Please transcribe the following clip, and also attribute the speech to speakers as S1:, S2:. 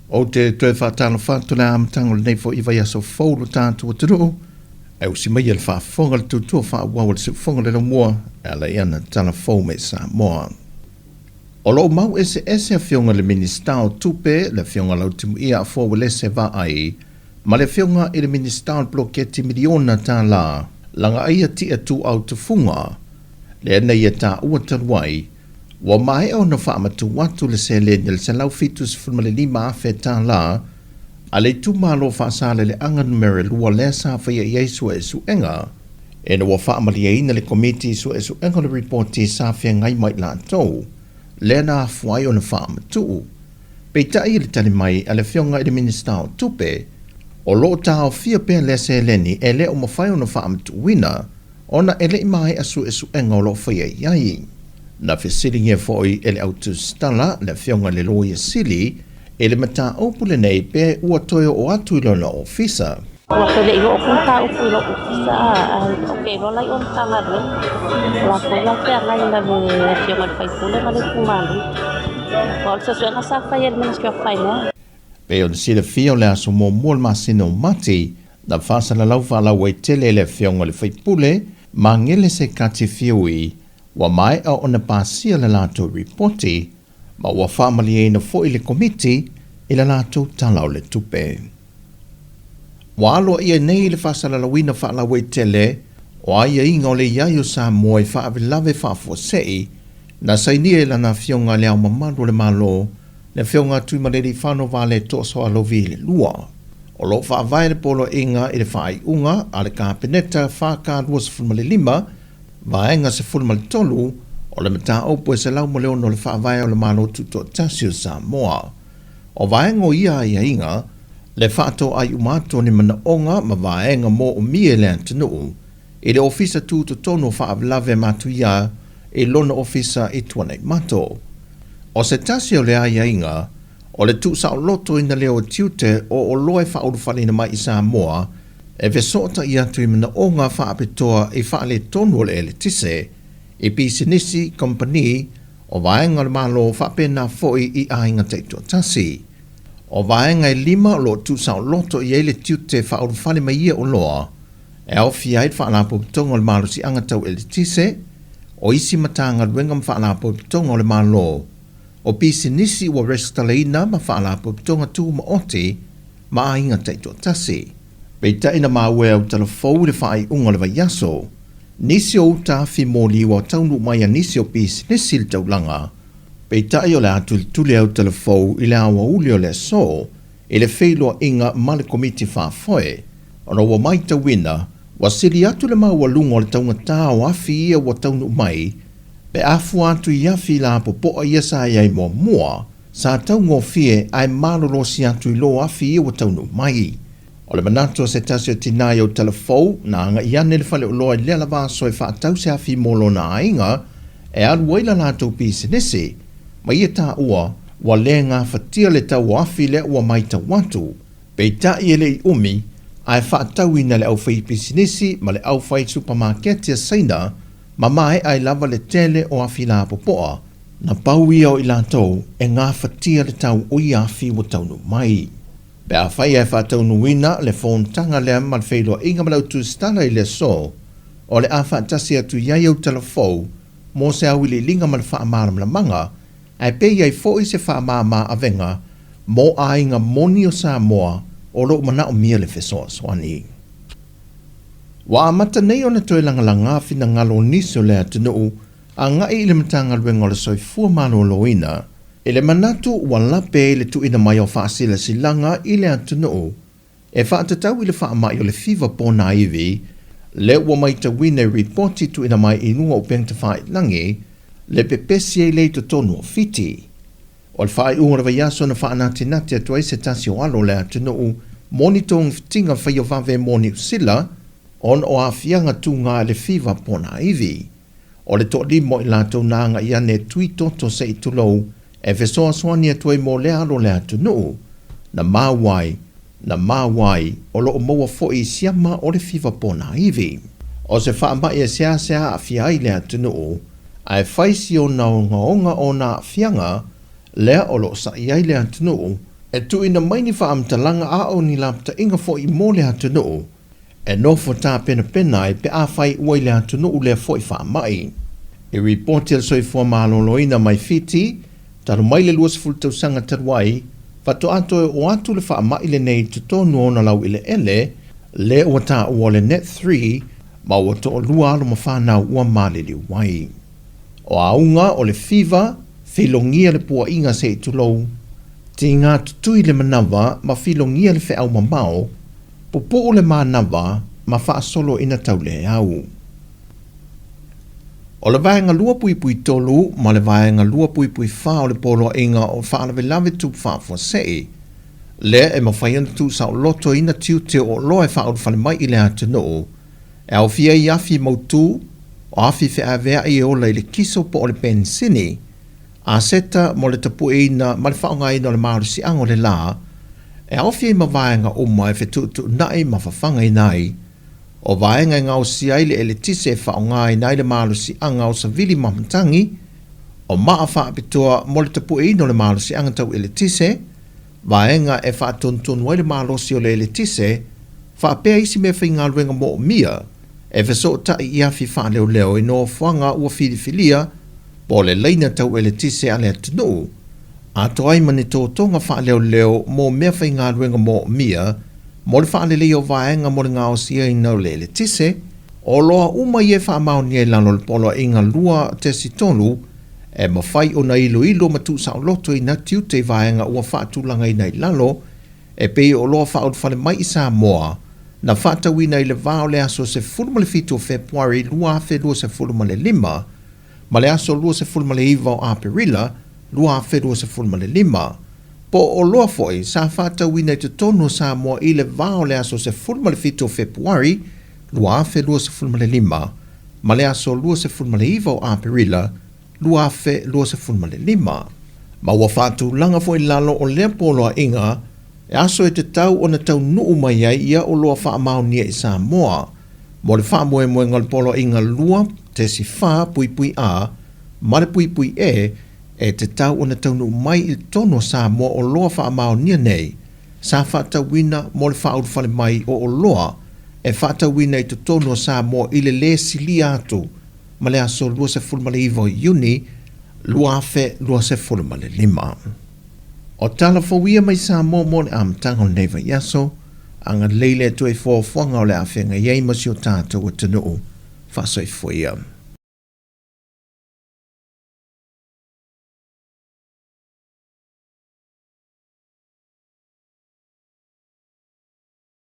S1: Ou te toe faatalofa atu i le amataga o lenei foi vaiaso fou i lo tatou atunuu, e usi maia le faafofoga le tutua faaauau a le siufofoga o le laumua e ala i ana tala fou mai Samoa. O lo o mau eseese afioga i le Minisita o Tupe, le Afioga Lautimuia Afoa Uelese Vaai, ma le Afioga i le Minisita o le Poloketi Miliona Tālā, Lagaaia Tia Tuuau Tufuga, lea na ia taua talu ai, Ua maea ona faamatuu atu le seleni a le $175,000 a le itumalo Faasaleleaga Numera 2 lea sa faia i ai suesuega, ina ua faamalieina le Komiti i suesuega o le ripoti sa feagai ma i latou lea na afua ai ona faamatuu. Peitai i le tali mai a le Afioga i le Minisita o Tupe, o lo o taofia pea lea seleni e le o mafai ona faamatuuina ona e le i maea suesuega o lo o faia i ai. Na fesiligia foi e le au tusitala le Afioga i le Loia Sili i le mataupu lenei pe ua toe oo atu i lona ofisa.
S2: Ua toe le i oo atu mataupu i lou ofisa ae ou te iloa la i o Matagaluega. O latou la e feagai ma le Afioga i le Faipule ma le itumalo. Aua o le suesuega sa fai e le Ministry of Finance.
S1: Pei ona silafia o le aso muamua o le masina o Mati, na faasalalau faalauaitele e le Afioga i le Faipule Magele Sekati Fiui ua maea ona pasia le latou ripoti ma ua faamalieina foi le Komiti i le latou Tala o le Tupe. Ua aloaia nei le faasalalauina faalauaitele o aiaiga o le i ai o Samoa i faalavelave faafuasei na sainia e lana Afioga i Le Ao Mamalu o le Malo, le Afioga Tuimalealiifano Vaaletoa Sualauvi i le 2. O lo o faavae le Poloaiga i le faaiuga a le Kapeneta FK25, Vaega 13, o le mataupu e 106 o le Faavae o le Malo Tutoatasi o Samoa. O vaega o ia aiaiga, le faatoai uma atu o ni manaoga ma vaega moomia e le atunuu i le Ofisa Tutotonu o Faalavelave Matuia i lona ofisa i Tuanaimato. O se tasi o le aiaiga, o le tuusaolotoina lea o tiute o oloa e faaulufaleina mai i Samoa e fesootai atu i manaoga faapitoa i faaletonu o le eletise, i pisinisi, kamupani, o vaega o le Malo faapena foi i aiga taitoatasi. O vaega e lima o lo o tuusaoloto i ai le tiute faaulufale mai ia oloa, e aofia ai le Faalapotopotoga o le Malosiaga Tau Eletise, o isi Matagaluega ma Faalapotopotoga o le Malo, o pisinisi ua resitalaina ma Faalapotopotoga Tumaoti ma aiga taitoatasi. Peitai na maua e autala fou i le faaiuga o le vaiaso, nisi o uta afi moli ua taunuu mai a nisi o pisinisi i le taulaga, peitai o le a tulituli e autala fou i le aoauli o le aso i le feiloaiga ma le Komiti Faafoe, ona ua matauina ua sili atu le maualuga o le taugata o afi ia ua taunuu mai pe a fua atu i afi lapopoa ia sa i ai muamua, sa taugofie ae malolosi atu i lo afi ia ua taunuu mai. O le manatu o se tasi o tinā i Autala Fou, na agai ane le faleoloa i lea lava aso e faatau se afi mo lona aiga e alu ai la latou pisinisi, ma ia taua ua le gafatia le tau o afi lea ua maitau atu. Peitai e le i umi, ae faatauina e le aufaipisinisi ma le aufai supamaketi a Saina ma maea ai lava le tele o afi lapopoa, na pau ia o i latou e gafatia le tau o ia afi ua taunuu mai. Pe afai ae faataunuuina le fonotaga lea ma le feiloaiga ma le autusitala i le aso, o le a faatasi atu i ai autala fou mo se auiliiliga ma le faamalamalamaga, ae pe i ai foi se faamama avega mo aiga moni o Samoa o lo o manaomia le fesoasoani. Ua amata nei ona toe lagalaga finagalo o nisi o le atunuu agai i le Matagaluega o le Soifua Maloloina i le manatu ua lape ai le tuuina mai o faasilasilaga i le atunuu e faatatau i le faamai o le fiva ponaivi lea ua maitauina i ripoti tuuina mai i luga o upegatafailagi le pepesi ai lea i totonu o Fiti. O le faaiuga o le vaiaso na faanatinati atu ai se tasi o alo o le atunuu mo ni togafitiga faia vave mo Niu Sila ona o aafiaga tuga i le fiva ponaivi. O le toalima o i latou na agai ane e tui toto se i tulou e fesoasoani atu ai mo lea alo o le atunuu, na maua ai, na maua ai, o lo o maua foi i siama o le fiva ponaivi. O se faamai e seasea aafia ai le atunuu, ae fai si ona ogaoga o ona aafiaga, lea o lo o sa'i ai le atunuu. E tuuina mai ni faamatalaga a o ni lapataiga foi mo le atunuu e nofo tapenapena ai pe afai ua i le atunuu lea foi faamai. I ripoti a le Soifua Maloloina mai Fiti, talu mai le 20 tausaga talu ai, faatoa toe oo atu le faamai lenei i totonu o ona laueleele, lea ua taua o le Net Three, ma ua toalua alo ma fanau ua maliliu ai. O auga o le fiva, filogia le puaiga se i tulou, tiga tutui le manava ma filogia le feau mamao, pupuu le manava ma faasolo ina tauleau. O le Vaega 2.3 ma le Vaega 2.4 o le Poloaiga o Faalavelave Tupu Faafuasei, lea e mafai ona tuusaolotoina tiute o oloa e faaulufale mai i le atunuu, e aofia ai afi mautu, o afi feaveai e ola i le kiso po o le penisini, aseta mo le tapueina ma le faaaogaina o le malosiaga o le la, e aofia ai ma vaega uma e fetuutuunai ma fafagaina ai, o vaega e gaosia ai le eletise e faaaogaina ai le malosiaga o savili ma matagi, o maa faapitoa mo le tapueina o le malosiaga tau eletise, vaega e faatonutonu ai le malosi o le eletise, faapea isi meafaigaluega moomia e fesootai i afi faaleoleo i nofoaga ua filifilia po o le laina tau eletise a le atunuu, atoa ai ma ni totoga faaleoleo mo meafaigaluega moomia mo le faaleleia o vaega mo le gaosiaina o le eletise, o oloa uma ia e faamaonia i lalo o le Poloaiga 2.3 e mafai ona iloilo ma tuusaoloto ina tiute i vaega ua faatulagaina i lalo e pei o oloa faaulufale mai i Samoa na faatauina i le va o le aso 17 o Fepuari 2025 ma le aso 29 o Aperila 2025, po o oloa foi sa faatauina i totonu o Samoa i le va o le aso 17 o Fepuari 2025 ma le aso 29 o Aperila 2025. Ma ua faatulaga foi i lalo o lea poloaiga e aso e tatau ona taunuu mai ai ia oloa faamaonia i Samoa mo le faamoemoega o le Poloaiga 2.4 puipui A ma le puipui E e tatau ona taunuu mai i totonu o Samoa oloa faamaonia nei sa faatauina mo le faaulufale mai o oloa e faatauina i totonu o Samoa i le lē silia atu ma le aso 29 o Iuni 2025. O tala fou ia mai Samoa mo le amataga o lenei vaiaso, agalelei le Atua i fuafuaga o le a feagai ai ma si o tatou atunuu. Faasoifua ia.